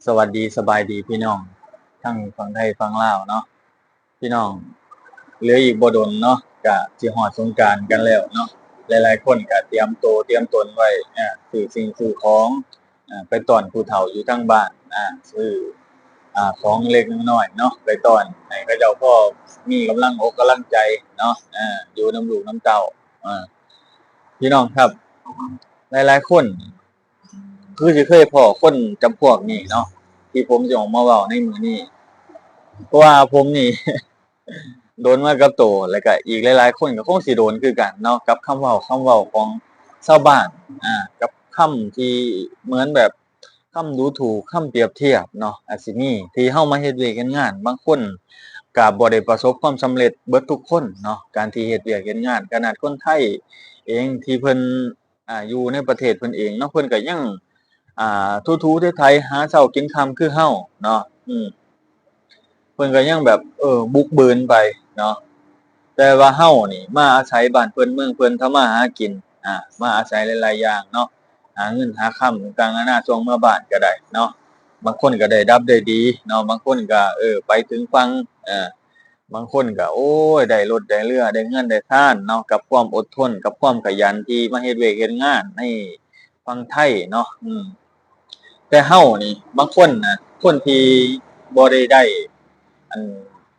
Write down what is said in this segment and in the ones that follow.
ສະຫວັດດີ ສະບາຍດີພີ່ນ້ອງທັງຝັ່ງໄທຝັ່ງລາວເນາະ. ພີ່ນ້ອງ ເຫຼືອອີກບໍ່ດົນເນາະ ກະຊິຮອດສົງການກັນແລ້ວເນາະ. ຫຼາຍໆຄົນກະຕຽມໂຕຕຽມຕົນໄວ້ ອາ ຊື້ສິ່ງຊື້ຂອງ ອາ ໄປຕ້ອນຜູ້ເຖົ້າຢູ່ທາງບ້ານ ອາ ຊື້ ອາ ຂອງເລັກໆນ້ອຍໆເນາະ ໄປຕ້ອນໃຫ້ເຂົາເຈົ້າພໍມີກຳລັງອົກກຳລັງໃຈເນາະ ອາ ຢູ່ນຳລູກນຳເຕົ້າ. ອາ ພີ່ນ້ອງຄັບ ຫຼາຍໆຄົນ ຄືຊິເຄີຍພໍ້ຄົນຈຳພວກນີ້ເນາະ ທີ່ຜົມຊິອອກມາເວົ້າໃນມື້ນີ້ ເພາະວ່າຜົມນີ້ ໂດນມາກັບໂຕ ແລ້ວກະອີກຫຼາຍໆຄົນກໍຄົງຊິໂດນຄືກັນເນາະ ກັບຄຳເວົ້າ ຄຳເວົ້າຂອງຊາວບ້ານ ອາ ກັບຄຳທີ່ເໝືອນແບບຄຳດູຖູກ ຄຳປຽບທຽບເນາະ ອາດຊິມີ ທີ່ເຮົາມາເຮັດວຽກເຮັດງານ ບາງຄົນກະບໍ່ໄດ້ປະສົບຄວາມສຳເລັດເບິດທຸກຄົນເນາະ ການທີ່ເຮັດວຽກເຮັດງານ ຂະໜາດຄົນໄທເອງທີ່ເພິ່ນ ອາ ຢູ່ໃນປະເທດເພິ່ນເອງເນາະ ເພິ່ນກໍຍັງ ອາ ຖູໆໄຖໆ ຫາເຊົ້າກິນຄ່ຳຄືເຮົາເນາະ ອືມ ເພິ່ນກໍຍັງແບບ ເອີ ບຸກບືນໄປເນາະ. ແຕ່ວ່າເຮົານີ້ມາອາໄສບ້ານເພິ່ນເມືອງເພິ່ນ ທຳມາຫາກິນ ອາ ມາອາໄສຫຼາຍໆຢ່າງເນາະ ຫາເງິນຫາຄຳຕ່າງໆນານາ ສົ່ງເມືອບ້ານກໍໄດ້ເນາະ. ບາງຄົນກໍໄດ້ດັບໄດ້ດີເນາະ ບາງຄົນກໍ ເອີ ໄປເຖິງຝັ່ງ ເອີ ບາງຄົນກໍ ໂອ້ຍ ໄດ້ລົດໄດ້ເຮືອ ໄດ້ເຮືອນໄດ້ຊານເນາະ ກັບຄວາມອົດທົນ ກັບຄວາມຂະຫຍັນທີ່ມາເຮັດວຽກເຮັດງານໃນຝັ່ງໄທເນາະ ອືມ ແຕ່ເຮົານີ້ ບາງຄົນນະ ຄົນທີ່ບໍ່ໄດ້ໄດ້ ອັນ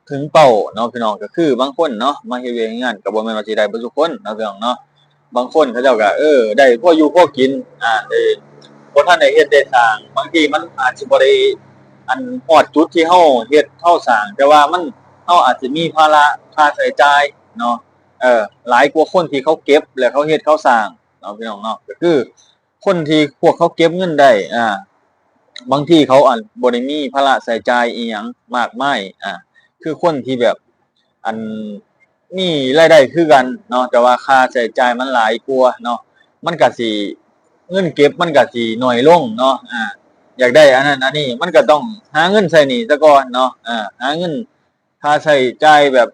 ເຖິງເປົ້າເນາະ ພີ່ນ້ອງ ກໍຄືບາງຄົນເນາະ ມາເຮັດວຽກເຮັດງານ ກໍບໍ່ແມ່ນວ່າຊິໄດ້ເບິດທຸກຄົນເນາະ ພີ່ນ້ອງເນາະ. ບາງຄົນເຂົາເຈົ້າກໍ ເອີ ໄດ້ພໍຢູ່ພໍກິນ ອາ ເອີ ບໍ່ທັນໄດ້ເຮັດໄດ້ສ້າງ ບາງທີມັນອາດຊິບໍ່ໄດ້ ອັນ ຮອດຈຸດທີ່ເຮົາເຮັດເຮົາສ້າງ ແຕ່ວ່າມັນ ເຮົາອາດຊິມີພາລະຄ່າໃຊ້ຈ່າຍເນາະ ເອີ ຫຼາຍກວ່າຄົນທີ່ເຂົາເກັບ ແລ້ວເຂົາເຮັດເຂົາສ້າງເນາະ ພີ່ນ້ອງເນາະ. ກໍຄືຄົນທີ່ພວກເຂົາເກັບເງິນໄດ້ ອາ ບາງທີເຂົາ ອັນ ບໍ່ໄດ້ມີພາລະໃຊ້ຈ່າຍອີ່ຫຍັງມາກມາຍ ອາ ຄືຄົນທີ່ແບບ ອັນ ມີລາຍໄດ້ຄືກັນເນາະ ແຕ່ວ່າຄ່າໃຊ້ຈ່າຍມັນຫຼາຍກວ່າເນາະ ມັນກະຊິ ເງິນເກັບມັນກະຊິໜ້ອຍລົງເນາະ ອາ ຢາກໄດ້ອັນນັ້ນອັນນີ້ ມັນກະຕ້ອງຫາເງິນໃຊ້ໜີ້ສາກ່ອນເນາະ ອາ ຫາເງິນຄ່າໃຊ້ຈ່າຍແບບ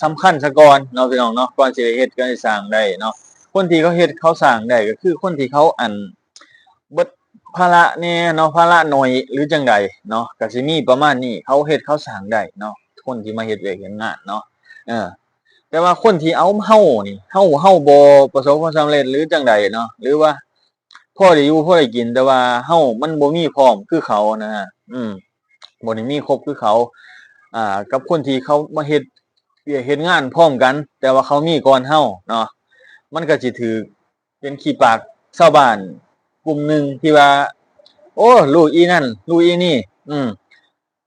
ສຳຄັນສາກ່ອນເນາະ ພີ່ນ້ອງເນາະ ກ່ອນຊິໄດ້ເຮັດ ກ່ອນຊິສ້າງໄດ້ເນາະ. ຄົນທີ່ເຂົາເຮັດເຂົາສ້າງໄດ້ ກໍຄືຄົນທີ່ເຂົາ ອັນ ເບິດພາລະແດ່ເນາະ ພາລະໜ້ອຍ ຫຼື ຈັ່ງໃດເນາະ ກະຊິມີປະມານນີ້ ເຂົາເຮັດເຂົາສ້າງໄດ້ເນາະ ຄົນທີ່ມາເຮັດວຽກເຮັດງານເນາະ ເອີ ແຕ່ວ່າຄົນທີ່ເອົາເຮົານີ້ ເຮົາ ເຮົາບໍ່ປະສົບຄວາມສຳເລັດ ຫຼື ຈັ່ງໃດເນາະ ຫຼືວ່າພໍໄດ້ຢູ່ພໍໄດ້ກິນ ແຕ່ວ່າເຮົາມັນບໍ່ມີພ້ອມຄືເຂົານະ ອືມ ບໍ່ໄດ້ມີຄົບຄືເຂົາ ອາ ກັບຄົນທີ່ເຂົາມາເຮັດວຽກເຮັດງານພ້ອມກັນ ແຕ່ວ່າເຂົາມີກ່ອນເຮົາເນາະ ມັນກະຊິຖືກ ເປັນຂີ້ປາກຊາວບ້ານກຸ່ມໜຶ່ງທີ່ວ່າ ໂອ້ ລູກອີນັ້ນ ລູກອີນີ້ ອືມ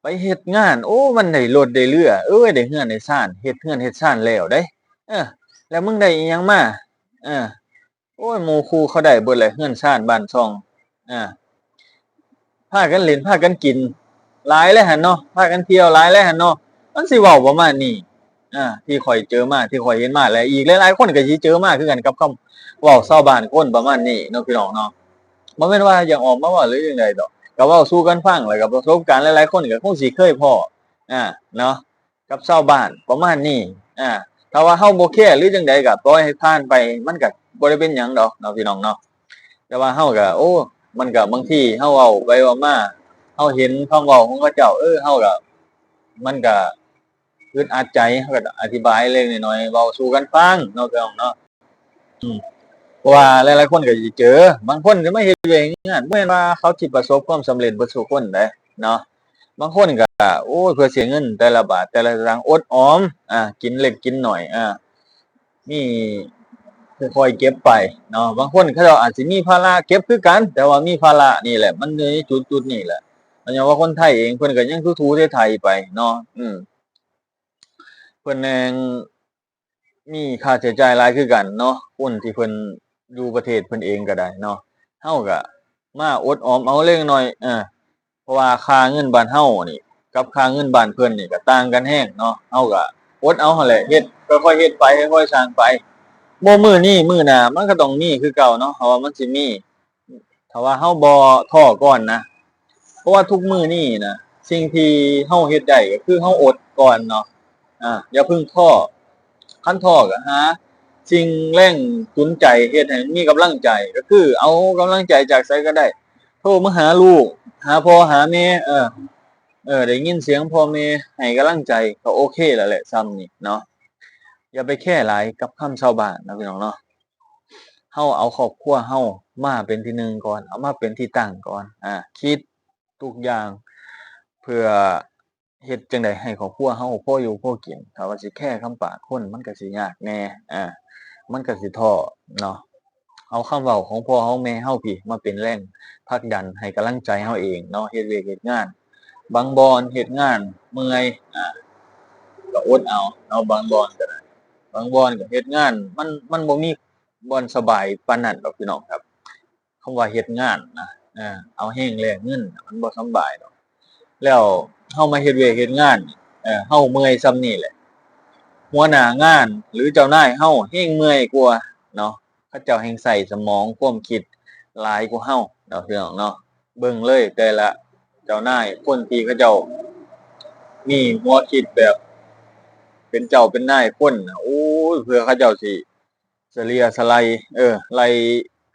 ໄປເຮັດງານ ໂອ້ ມັນໄດ້ລົດໄດ້ເຮືອ ເອີຍ ໄດ້ເຮືອນໄດ້ຊານ ເຮັດເຮືອນເຮັດຊານແລ້ວເດ້ ເອີ ແລ້ວມຶງໄດ້ອີ່ຫຍັງມາ ເອີ ໂອ້ຍ ໝູ່ຄູ່ເຂົາໄດ້ເບິດແລ້ວ ເຮືອນຊານບ້ານຊ່ອງ ອາ ພາກັນຫຼິ້ນພາກັນກິນຫຼາຍແລ້ວຫັ້ນເນາະ ພາກັນທ່ຽວຫຼາຍແລ້ວຫັ້ນເນາະ ມັນຊິເວົ້າປະມານນີ້ ອາ ທີ່ຂ້ອຍເຈີມາ ທີ່ຂ້ອຍເຫັນມາ ແລະ ອີກຫຼາຍໆຄົນກໍຊິເຈີມາຄືກັນກັບຄຳເວົ້າຊາວບ້ານຄົນປະມານນີ້ເນາະ ພີ່ນ້ອງເນາະ. ບໍ່ແມ່ນວ່າຢາກອອກມາເວົ້າ ຫຼື ຈັ່ງໃດດອກ ກໍເວົ້າສູ່ກັນຟັງ ແລ້ວກໍປະສົບການຫຼາຍໆຄົນກໍຄົງຊິເຄີຍພໍ້ ອາ ເນາະ ກັບຊາວບ້ານປະມານນີ້ ອາ ຖ້າວ່າເຮົາບໍ່ແຄ ຫຼື ຈັ່ງໃດກໍປ່ອຍໃຫ້ຜ່ານໄປ ມັນກໍບໍ່ໄດ້ເປັນຫຍັງດອກເນາະ ພີ່ນ້ອງເນາະ. ແຕ່ວ່າເຮົາກໍ ໂອ້ ມັນກໍ ບາງທີເຮົາເວົ້າໄປເວົ້າມາ ເຮົາເຫັນຄຳເວົ້າຂອງເຂົາເຈົ້າ ເອີ ເຮົາກໍ ມັນກໍອຶດອັດໃຈ ເຮົາກໍອະທິບາຍເລັກໆນ້ອຍໆ ເວົ້າສູ່ກັນຟັງເນາະ ພີ່ນ້ອງເນາະ ອືມ ເພາະວ່າຫຼາຍໆຄົນກໍຊິເຈີ ບາງຄົນກໍມາເຮັດວຽກເຮັດງານ ບໍ່ແມ່ນວ່າເຂົາຊິປະສົບຄວາມສຳເລັດເບິດສູ່ຄົນເດ້ເນາະ. ບາງຄົນກໍ ໂອ້ຍ ເພື່ອເສຍເງິນແຕ່ລະບາດແຕ່ລະສະຕາງ ອົດອອມ ອາ ກິນເລັກກິນໜ້ອຍ ອາ ມີຄ່ອຍໆເກັບໄປເນາະ. ບາງຄົນເຂົາເຈົ້າອາດຊິມີພາລະເກັບຄືກັນ ແຕ່ວ່າມີພາລະນີ້ແຫຼະ ມັນຢູ່ໃນຈຸດໆນີ້ແຫຼະ. ເພາະຫຍັງວ່າຄົນໄທເອງເພິ່ນກໍຍັງຖູໆໄຖໆໄປເນາະ ອືມ ເພິ່ນແຮ່ງ ມີຄ່າໃຊ້ຈ່າຍຫຼາຍຄືກັນເນາະ ຄົນທີ່ເພິ່ນຢູ່ປະເທດເພິ່ນເອງກໍໄດ້ເນາະ ເຮົາກໍມາອົດອອມເອົາເລັກນ້ອຍ ເອີ ເພາະວ່າຄ່າເງິນບ້ານເຮົານີ້ກັບຄ່າເງິນບ້ານເພິ່ນນີ້ກໍຕ່າງກັນແຮງເນາະ ເຮົາກໍອົດເອົາຫັ້ນແຫຼະ ເຮັດ ຄ່ອຍໆເຮັດໄປ ຄ່ອຍໆສ້າງໄປ ບໍ່ມື້ນີ້ມື້ໜ້າມັນກໍຕ້ອງມີຄືເກົ່າເນາະ ເພາະວ່າມັນຊິມີ ຖ້າວ່າເຮົາບໍ່ທໍ້ກ່ອນນະ ເພາະວ່າທຸກມື້ນີ້ນະ ສິ່ງທີ່ເຮົາເຮັດໄດ້ກໍຄືເຮົາອົດກ່ອນເນາະ ອາ ຢ່າເພິ່ງທໍ້ ຄັນທໍ້ກໍຫາສິ່ງແຮງຈູນໃຈ ເຮັດໃຫ້ມີກຳລັງໃຈ ກໍຄືເອົາກຳລັງໃຈຈາກໃສກໍໄດ້ ໂທມາຫາລູກ ຫາພໍ່ຫາແມ່ ເອີ ເອີ ໄດ້ຍິນສຽງພໍ່ແມ່ໃຫ້ກຳລັງໃຈ ກໍໂອເຄແລ້ວແຫຼະ ສ່ຳນີ້ເນາະ. ຢ່າໄປແຄຫຼາຍກັບຄຳຊາວບ້ານເນາະ ພີ່ນ້ອງເນາະ. ເຮົາເອົາຄອບຄົວເຮົາມາເປັນທີໜຶ່ງກ່ອນ ເອົາມາເປັນທີ່ຕັ້ງກ່ອນ ອາ ຄິດທຸກຢ່າງ ເພື່ອເຮັດຈັ່ງໃດໃຫ້ຄອບຄົວເຮົາພໍຢູ່ພໍກິນ. ຖ້າວ່າຊິແຄຄຳປາກຄົນ ມັນກໍຊິຍາກແດ່ ອາ ມັນກໍຊິທໍ້ເນາະ. ເອົາຄຳເວົ້າຂອງພໍ່ເຮົາແມ່ເຮົາພີ້ມາເປັນແຮງຜັກດັນໃຫ້ກຳລັງໃຈເຮົາເອງເນາະ. ເຮັດວຽກເຮັດງານ ບາງບ່ອນເຮັດງານເມື່ອຍ ອາ ກໍອົດເອົາເນາະ. ບາງບ່ອນກໍໄດ້ ບາງບ່ອນກໍເຮັດງານ ມັນ ມັນບໍ່ມີບ່ອນສະບາຍປານນັ້ນດອກ ພີ່ນ້ອງຄັບ. ຄຳວ່າເຮັດງານນະ ເອີ ເອົາແຮງແລກເງິນ ມັນບໍ່ສຳບາຍດອກ. ແລ້ວເຮົາມາເຮັດວຽກເຮັດງານ ເອີ ເຮົາເມື່ອຍສ່ຳນີ້ແຫຼະ ຫົວໜ້າງານ ຫຼື ເຈົ້ານາຍເຮົາແຮງເມື່ອຍກວ່າເນາະ. ເຂົາເຈົ້າແຮງໃຊ້ສະໝອງຄວາມຄິດຫຼາຍກວ່າເຮົາເນາະ ພີ່ນ້ອງເນາະ. ເບິ່ງເລີຍ ແຕ່ລະເຈົ້ານາຍ ຄົນທີ່ເຂົາເຈົ້າມີຫົວຄິດແບບເປັນເຈົ້າເປັນນາຍຄົນນະ ໂອ້ຍ ເພື່ອເຂົາເຈົ້າຊິ ສະເລ່ຍສະໄລ ເອີ ໄລ່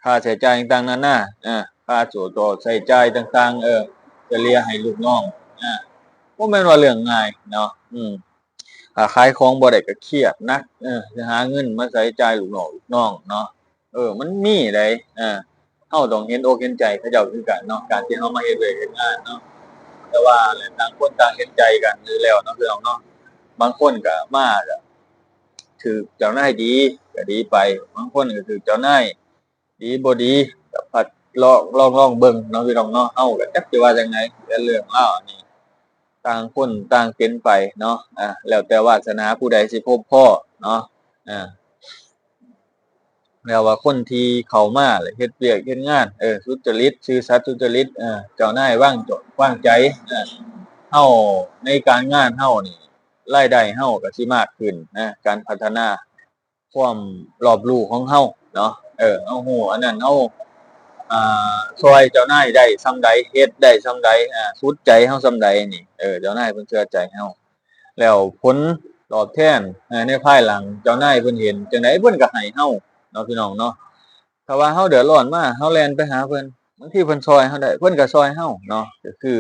ຄ່າໃຊ້ຈ່າຍຕ່າງໆນານາ ເອີ ຄ່າໂຕໃຊ້ຈ່າຍຕ່າງໆ ເອີ ສະເລ່ຍໃຫ້ລູກນ້ອງ ເອີ ບໍ່ແມ່ນວ່າເລື່ອງງ່າຍເນາະ. ອືມ ຖ້າຂາຍຂອງບໍ່ໄດ້ກໍຄຽດໜັກ ເອີ ຊິຫາເງິນມາໃຊ້ຈ່າຍລູກນ້ອງ ລູກນ້ອງເນາະ. ເອີ ມັນມີໃດ໋ ເອີ ເຮົາຕ້ອງເຫັນອົກເຫັນໃຈເຂົາເຈົ້າຄືກັນເນາະ ການທີ່ເຮົາມາເຮັດວຽກເຮັດງານເນາະ. ແຕ່ວ່າຕ່າງຄົນຕ່າງເຫັນໃຈກັນຢູ່ແລ້ວເນາະ ພີ່ນ້ອງເນາະ. ບາງຄົນກໍມາກໍ ຖືກເຈົ້ານາຍດີກໍດີໄປ ບາງຄົນກໍຖືກເຈົ້ານາຍດີບໍ່ດີກໍພັດລອງ ລອງ ລອງເບິ່ງເນາະ ພີ່ນ້ອງເນາະ. ເຮົາກໍຈັກຊິວ່າຈັ່ງໃດ ແຕ່ເລື່ອງລາວນີ້ ຕ່າງຄົນຕ່າງເປັນໄປເນາະ ອາ ແລ້ວແຕ່ວາສະໜາຜູ້ໃດຊິພົບພໍ້ເນາະ ອາ ແລ້ວວ່າຄົນທີ່ເຂົ້າມາແລ້ວເຮັດວຽກເຮັດງານ ເອີ ສຸດຈະລິດ ຊື່ສັດສຸດຈະລິດ ເອີ ເຈົ້ານາຍວາງ ວາງໃຈ ເອີ ເຮົາໃນການງານເຮົານີ້ ລາຍໄດ້ເຮົາກໍຊິມາກຂຶ້ນນະ ການພັດທະນາຄວາມລອບຮູ້ຂອງເຮົາເນາະ. ເອີ ເຮົາຮູ້ອັນນັ້ນ ເຮົາ ອ່າ ຊ່ອຍເຈົ້ານາຍໄດ້ສ່ຳໃດ ເຮັດໄດ້ສ່ຳໃດ ອາ ສຸດໃຈເຮົາສ່ຳໃດນີ້ ເອີ ເຈົ້ານາຍເພິ່ນເຊື່ອໃຈເຮົາ ແລ້ວຜົນຕອບແທນ ເອີ ໃນພາຍຫຼັງເຈົ້ານາຍເພິ່ນເຫັນຈັ່ງໃດ ເພິ່ນກໍໃຫ້ເຮົາເນາະ ພີ່ນ້ອງເນາະ. ຖ້າວ່າເຮົາເດືອດຮ້ອນມາ ເຮົາແລ່ນໄປຫາເພິ່ນ ບາງທີເພິ່ນຊ່ອຍເຮົາໄດ້ ເພິ່ນກໍຊ່ອຍເຮົາເນາະ. ກໍຄື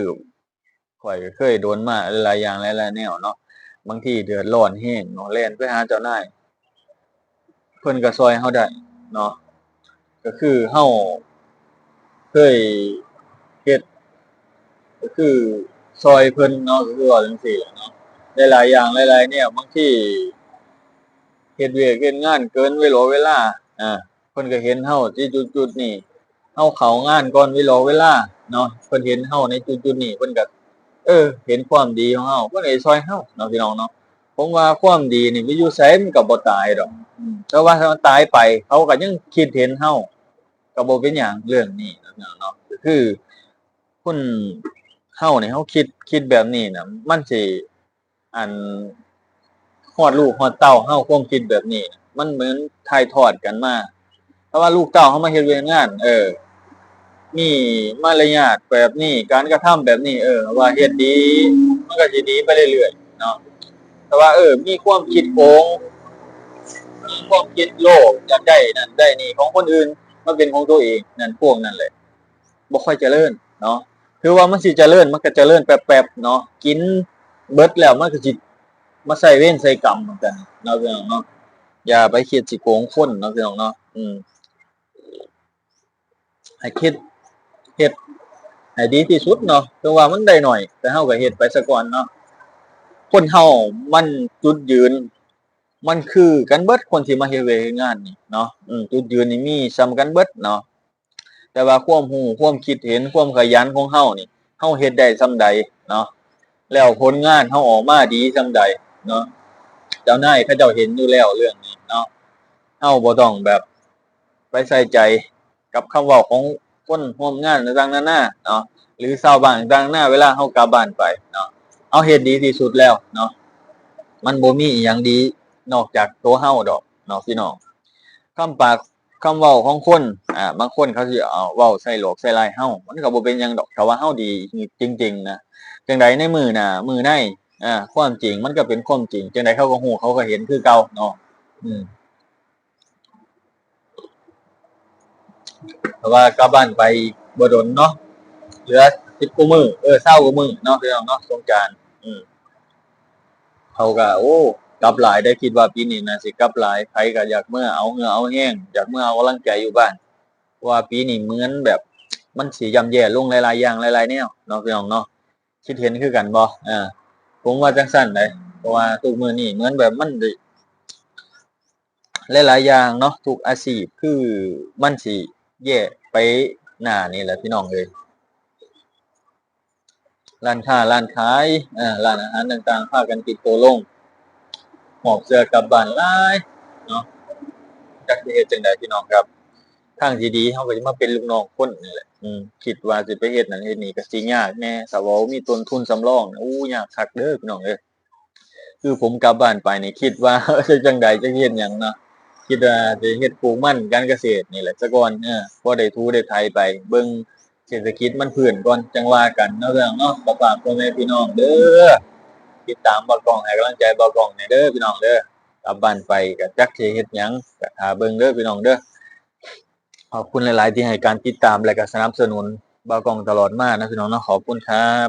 ຂ້ອຍກໍເຄີຍໂດນມາຫຼາຍໆຢ່າງຫຼາຍໆແນວເນາະ. ບາງທີເດືອດຮ້ອນແຮງເນາະ ແລ່ນໄປຫາເຈົ້ານາຍ ເພິ່ນກໍຊ່ອຍເຮົາໄດ້ເນາະ. ກໍຄືເຮົາເຄີຍເຮັດ ກໍຄືຊ່ອຍເພິ່ນເນາະ ກໍຄືເວົ້າຈັ່ງຊີ້ແຫຼະເນາະ. ຫຼາຍໆຢ່າງຫຼາຍໆແນວ ບາງທີເຮັດວຽກເຮັດງານເກີນເວລາ ເວລາ ອາ ເພິ່ນກໍເຫັນເຮົາທີ່ຈຸດໆນີ້ ເຮົາເຂົ້າງານກ່ອນເວລາເວລາເນາະ ເພິ່ນເຫັນເຮົາໃນຈຸດໆນີ້ ເພິ່ນກໍ ເອີ ເຫັນຄວາມດີຂອງເຮົາ ເພິ່ນກໍຊິຊ່ອຍເຮົາເນາະ ພີ່ນ້ອງເນາະ. ຜົມວ່າຄວາມດີນີ້ໄປຢູ່ໃສມັນກໍບໍ່ຕາຍດອກ ອືມ ແຕ່ວ່າຖ້າມັນຕາຍໄປ ເຂົາກໍຍັງຄິດເຫັນເຮົາ ກໍບໍ່ເປັນຫຍັງເລື່ອງນີ້ເນາະ ພີ່ນ້ອງເນາະ. ກໍຄືຄົນເຮົານີ້ ເຮົາຄິດ ຄິດແບບນີ້ນະ ມັນຊິ ອັນຮອດລູກຮອດເຕົ້າເຮົາ ຄວາມຄິດແບບນີ້ມັນເໝືອນຖ່າຍທອດກັນມາ. ຖ້າວ່າລູກເຕົ້າເຮົາມາເຮັດວຽກງານ ເອີ ມີມາລະຍາດແບບນີ້ ການກະທຳແບບນີ້ ເອີ ວ່າເຮັດດີ ມັນກໍຊິດີໄປເລື້ອຍໆເນາະ. ແຕ່ວ່າ ເອີ ມີຄວາມຄິດໂກງ ມີຄວາມຄິດໂລບ ຢາກໄດ້ນັ້ນໄດ້ນີ້ຂອງຄົນອື່ນມາເປັນຂອງຕົວເອງ ນັ້ນ ພວກນັ້ນແຫຼະ ບໍ່ຄ່ອຍຈະເລີນເນາະ. ຖືວ່າມັນຊິຈະເລີນ ມັນກໍຈະເລີນແປັບໆເນາະ ກິນເບິດແລ້ວມັນກໍຊິມາໃສ່ເວນໃສ່ກຳນຳກັນເນາະ ພີ່ນ້ອງເນາະ. ຢ່າໄປຄິດຊິໂກງຄົນເນາະ ພີ່ນ້ອງເນາະ. ອືມ ໃຫ້ຄິດເຮັດໃຫ້ດີທີ່ສຸດເນາະ ເຖິງວ່າມັນໄດ້ໜ້ອຍ ແຕ່ເຮົາກໍເຮັດໄປສາກ່ອນເນາະ. ຄົນເຮົາມັນຈຸດຢືນ ມັນຄືກັນເບິດ ຄົນທີ່ມາເຮັດວຽກເຮັດງານນີ້ເນາະ ອືມ ຈຸດຢືນນີ້ມີສ່ຳກັນເບິດເນາະ. ແຕ່ວ່າຄວາມຮູ້ ຄວາມຄິດເຫັນ ຄວາມຂະຫຍັນຂອງເຮົານີ້ ເຮົາເຮັດໄດ້ສ່ຳໃດເນາະ ແລ້ວຜົນງານເຮົາອອກມາດີສ່ຳໃດເນາະ ເຈົ້ານາຍເຂົາເຈົ້າເຫັນຢູ່ແລ້ວເລື່ອງນີ້ເນາະ. ເຮົາບໍ່ຕ້ອງແບບໄປໃສ່ໃຈກັບຄຳເວົ້າຂອງຄົນຮ່ວມງານຕ່າງໆນານາເນາະ ຫຼືຊາວບ້ານຕ່າງໆນານາ ເວລາເຮົາກັບບ້ານໄປເນາະ ເຮົາເຮັດດີທີ່ສຸດແລ້ວເນາະ. ມັນບໍ່ມີອີ່ຫຍັງດີນອກຈາກຕົວເຮົາດອກເນາະ ພີ່ນ້ອງ. ຄຳປາກ ຄຳເວົ້າຂອງຄົນ ອາ ບາງຄົນເຂົາຊິເວົ້າໃສ່ຫຼອກໃສ່ລາຍເຮົາ ມັນກໍບໍ່ເປັນຫຍັງດອກ ຖ້າວ່າເຮົາດີຈິງໆນະ. ຈັ່ງໃດໃນມື້ໜ້າ ມື້ໃນ ອາ ຄວາມຈິງມັນກໍເປັນຄວາມຈິງ ຈັ່ງໃດເຂົາກໍຮູ້ ເຂົາກໍເຫັນຄືເກົ່າເນາະ. ອືມ ແຕ່ວ່າກັບບ້ານໄປອີກບໍ່ດົນເນາະ ເຫຼືອສິບກວ່າມື້ ເອີ ຊາວກວ່າມື້ເນາະ ພີ່ນ້ອງເນາະ ສົງການ. ອືມ ເຂົາກໍ ໂອ້ ກັບຫຼາຍເດ້ ຄິດວ່າປີນີ້ໜ້າຊິກັບຫຼາຍ ໃຜກໍຢາກເມືອເອົາເຫື່ອເອົາແຮງ ຢາກເມືອອອກກຳລັງກາຍຢູ່ບ້ານ ເພາະວ່າປີນີ້ເໝືອນແບບມັນຊິຍ່ຳແຍ່ລົງຫຼາຍໆຢ່າງຫຼາຍໆແນວເນາະ ພີ່ນ້ອງເນາະ. ຄິດເຫັນຄືກັນບໍ່? ເອີ ຜົມວ່າຈັ່ງຊັ້ນເດ້ ເພາະວ່າທຸກມື້ນີ້ເໝືອນແບບມັນ ຫຼາຍໆຢ່າງເນາະ ທຸກອາຊີບຄືມັນຊິແຍ່ໄປໜ້ານີ້ແຫຼະ ພີ່ນ້ອງເອີຍ. ຮ້ານຄ້າ ຮ້ານຂາຍ ເອີ ຮ້ານອາຫານຕ່າງໆ ພາກັນປິດໂຕລົງ ຫອບເສື້ອກັບບ້ານຫຼາຍເນາະ ຈັກຊິເຮັດຈັ່ງໃດ ພີ່ນ້ອງຄັບ. ທາງທີ່ດີເຮົາກໍຊິມາເປັນລູກນ້ອງຄົນນີ້ແຫຼະ ອືມ ຄິດວ່າຊິໄປເຮັດນັ້ນເຮັດນີ້ກໍຊິຍາກແດ່ ຖ້າວ່າບໍ່ມີຕົ້ນທຶນສຳລອງ ໂອ້ ຍາກຄັກເດີ ພີ່ນ້ອງເອີຍ. ຄືຜົມກັບບ້ານໄປນີ້ ຄິດວ່າ ເອີ ຈັກຈັ່ງໃດ ຈັກເຮັດຫຍັງເນາະ ຄິດວ່າຊິເຮັດປູກມັນ ການກະເສດນີ້ແຫຼະສາກ່ອນ ເອີ ພໍໄດ້ຖູໄດ້ໄຖໄປ ເບິ່ງເສດຖະກິດມັນຟື້ນກ່ອນ ຈັ່ງວ່າກັນເນາະ ເລື່ອງເນາະ. ກໍຝາກພໍ່ແມ່ພີ່ນ້ອງເດີ ຕິດຕາມບ່າວກ້ອງ ໃຫ້ກຳລັງໃຈບ່າວກ້ອງແດ່ເດີ ພີ່ນ້ອງເດີ. ກັບບ້ານໄປກໍຈັກຊິເຮັດຫຍັງ ກໍຖ້າເບິ່ງເດີ ພີ່ນ້ອງເດີ. ຂອບຄຸນຫຼາຍໆທີ່ໃຫ້ການຕິດຕາມ ແລະກໍສະໜັບສະໜູນບ່າວກ້ອງຕະຫຼອດມານະ ພີ່ນ້ອງເນາະ. ຂອບຄຸນຄັບ.